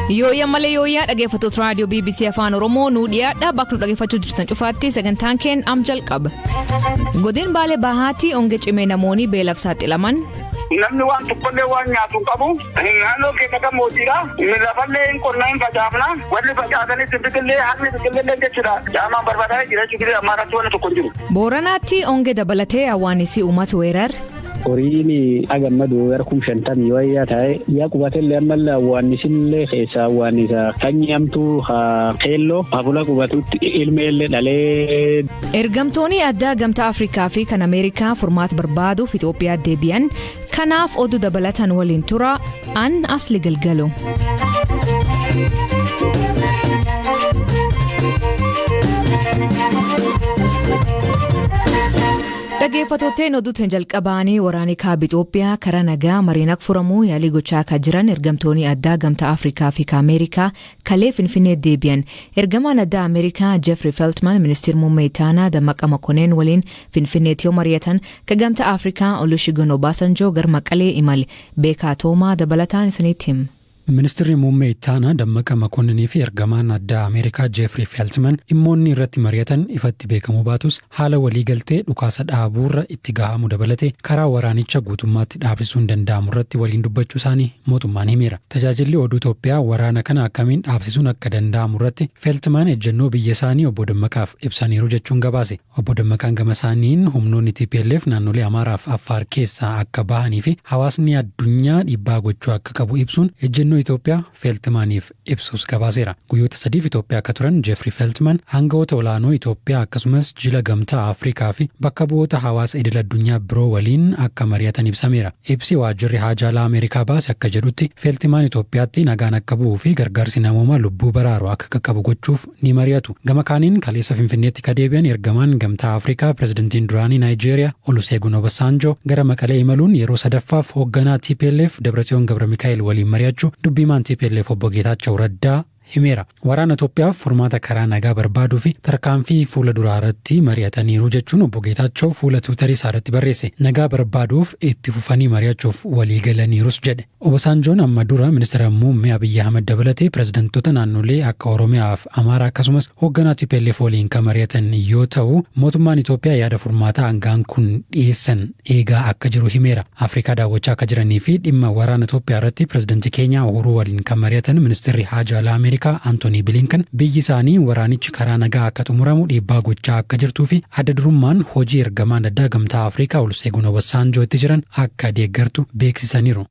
Yooyyaa malee yooyyaa dhaggeeffattoota raadiyoo BBC Afaan Oromoo nuu dhiyaadha. Bakka nu dhaggeeffachuu jirtan cufaatti sagantaan keen am jalqaba. Godin Baalee Bahaatti honge cimee namoonni beelaaf saaxilaman. Namni waan tokkollee waan nyaatu hin qabu. Naannoo keenya gammoojjiidha. Lafallee hin qonnaa hin facaafna. Wanni facaasanis hin biqillee harmi biqillee jechuudha. Caamaan barbaadaa jira jechuudha. Ammaa irratti wanni tokko hin jiru. Booranaatti honge dabalatee hawaannisii uummata weerar. Horiin agammadu gara 50,000 wayyaa ta'e yaa qubatellee ammallee awwaannisillee keessaa awwaannisa sanyii hamtuu haa keelloo hafula qubatutti ilmeellee dhalee. Ergamtoonni addaa gamtaa Afrikaa fi kan Ameerikaa furmaata barbaaduuf Itoophiyaa deebi'an. Kanaaf oduu dabalatan waliin tura an asli galgalo. Dhaggeeffattootni oduutiin jalqabaanii waraanni kaaba Itoophiyaa karaa nagaa mariin akka furamuu yaalii gochaa akka jiran ergamtoonni addaa gamtaa Afrikaa fi Ameerikaa kalee Finfinnee deebi'an. Ergamaan addaa Ameerikaa Jeffrey Feltman ministeera muummee Itaanaa Dammaqa Mokoneen waliin Finfinneetti yoo mari'atan ka gamtaa Afrikaa Olusegun Obasanjoo gara Maqalee imale. Beekaa Toomaa dabalataan isinitti hima. Ministeerri muummee Ittaanaa Dammaqa Mokonninii fi ergamaan addaa Ameerikaa Jeefrii Feltman dhimmoonni irratti mari'atan ifatti beekamuu baatus haala waliigaltee dhukaasa dhaabuurra itti gahamu dabalatee karaa waraanicha guutummaatti dhaabsisuun danda'amu irratti waliin dubbachuu isaanii mootummaan himeera. Tajaajilli oduu Itoophiyaa waraana kana akkamiin dhaabsisuun akka danda'amu irratti Feltman ejjennoo biyya isaanii obbo Dammaqaaf ibsaniiru jechuun gabaase. Obbo Dammaqaan gama isaaniin humnoonni TPLF naannolee Amaaraa fi Affaar keessaa akka bahanii fi hawaasni addunyaa dhiibbaa gochuu akka qabu ibsuun ejjennoo Itoophiyaa Feeltimaaniif ibsuus gabaaseera. Guyyoota sadiif Itoophiyaa akka turan Jeefrii Feeltimaan aangawoota olaanoo Itoophiyaa akkasumas jila gamtaa Afrikaa fi bakka bu'oota hawaasa idil addunyaa biroo waliin akka mari'atan ibsameera. Ibsi waajjirri haajaa alaa Ameerikaa baase akka jedhutti Feeltimaan Itoophiyaatti nagaan akka bu'uu fi gargaarsi namoomaa lubbuu baraaru akka qaqqabu gochuuf ni mari'atu. Gama kaaniin kaleessa Finfinneetti ka deebi'an ergamaan gamtaa Afrikaa pirezidantiin duraanii Naayijeeriyaa Oluseegun Obasaanjoo gara Maqalee imaluun yeroo sadaffaaf hoogganaa TPLF Dabratsiyoon Gabra Mikaa'el waliin mari'achuu dubbiimaan TPLF obbo Geetaachaw Raddaa himeera. Waraana Itoophiyaaf furmaata karaa nagaa barbaaduu fi tarkaanfii fuula duraa irratti mari'ataniiru jechuun obbo Geetaachaw fuula Tiwiitarii isaa irratti barreesse. Nagaa barbaaduuf itti fufanii mari'achuuf walii galaniirus jedhe. Obasaanjoon amma dura ministeera muummee Abiyyi Ahmad dabalatee pirezidantoota naannolee akka Oromiyaa fi Amaaraa akkasumas hoogganaa TPLF waliin kan mari'atan yoo ta'u mootummaan Itoophiyaa yaada furmaataa aangaan kun dhiyeessan eegaa akka jiru himeera. Afrikaa daawwachaa akka jiranii fi dhimma waraana Itoophiyaa irratti pirezidantii Keenyaa Uhuruu waliin kan mari'atan ministeerri haajaa alaa Ameerikaa Antoonii Bilinkan biyyi isaanii waraanichi karaa nagaa akka xumuramu dhiibbaa gochaa akka jirtuu fi adda durummaan hojii ergamaan addaa gamtaa Afrikaa Oluseegun Obasaanjoo itti jiran akka deeggartu beeksisaniiru.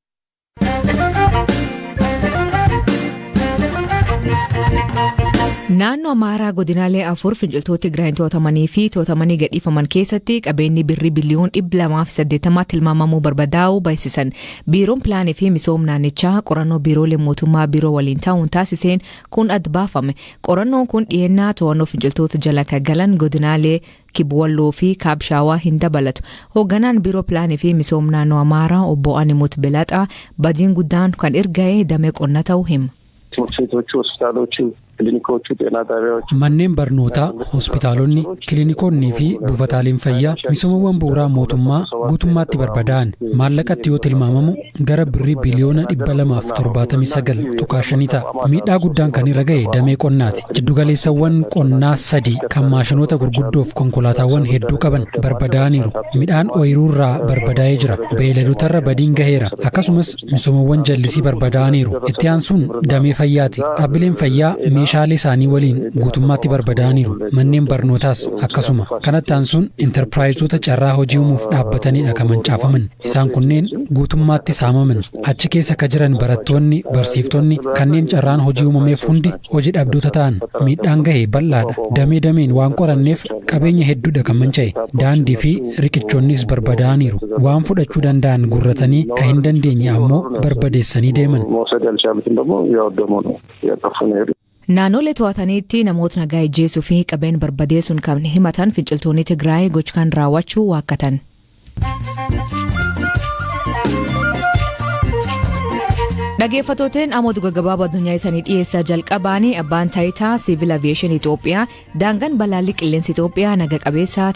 Naannoo Amaaraa godinaalee afur finciltoota Tigraayin to'atamanii fi to'atamanii gadhiifaman keessatti qabeenyi birrii biliyoon 280 tilmaamamuu barbadaa'uu beeksisan. Biiroon Pilaanii fi Misooma naannichaa qorannoo biiroolee mootummaa biiroo waliin ta'uun taasiseen kun adda baafame. Qorannoon kun dhiyeennaa to'annoo finciltoota jala kan galan godinaalee Kibwalloo fi Kaabshaawaa hin dabalatu. Hoogganaan biiroo pilaanii fi misooma naannoo Amaaraa obbo Animut Belaxaa badiin guddaan kan irga'e damee qonna ta'uu hima. ትምህርት ቤቶቹ፣ ሆስፒታሎቹ፣ ክሊኒኮቹ፣ ጤና ጣቢያዎቹ Manneen barnootaa, hospitaalonni, kilinikoonnii fi buufataaleen fayyaa misoomawwan bu'uuraa mootummaa guutummaatti barbadaa'an maallaqatti yoo tilmaamamu gara birrii biliyoona 279.5 ta'a. Miidhaa guddaan kan irra ga'e damee qonnaati. Jiddugaleessawwan qonnaa sadi kan maashinoota gurguddoof konkolaataawwan hedduu qaban barbadaa'aniiru. Midhaan ooyiruurraa barbadaa'ee jira. Beeyladotarra badiin gaheera. Akkasumas misoomawwan jallisii barbadaa'aniiru. Itti aansuun damee fayyaati. Dhaabbileen fayyaa meeshaalee isaanii waliin guutummaatti barbadaa'aniiru. Manneen barnootaas akkasuma. Kanatti aansuun intarpiraayizoota carraa hojii uumuuf dhaabbatanidha kan mancaafaman. Isaan kunneen guutummaatti saamaman. Achi keessa ka jiran barattoonni, barsiiftonni kanneen carraan hojii uumameef hundi hojii dhabdoota ta'an. Miidhaan gahe bal'aadha. Damee dameen waan qoranneef qabeenya hedduudha kan manca'e. Daandii fi riqichoonnis barbadaa'aniiru. Waan fudhachuu danda'an guurratanii ka hin dandeenye ammoo barbadeessanii deeman. መውሰድ ያልቻሉትን ደግሞ እያወደሙ ነው እያጠፉ ነው የሄዱት። Naannolee to'ataniitti namoota nagaa ijjeesuu fi qabeen barbadeessuun kan himatan finciltoonni Tigraay gocha kan raawwachuu waakkatan. Dhaggeeffattooteen amma oduu gaggabaaboo addunyaa isanii dhiyeessaa jalqabaanii abbaan taayitaa siivil aviyeeshinii Itoophiyaa daangaan balaalli qilleensa Itoophiyaa naga qabeessa.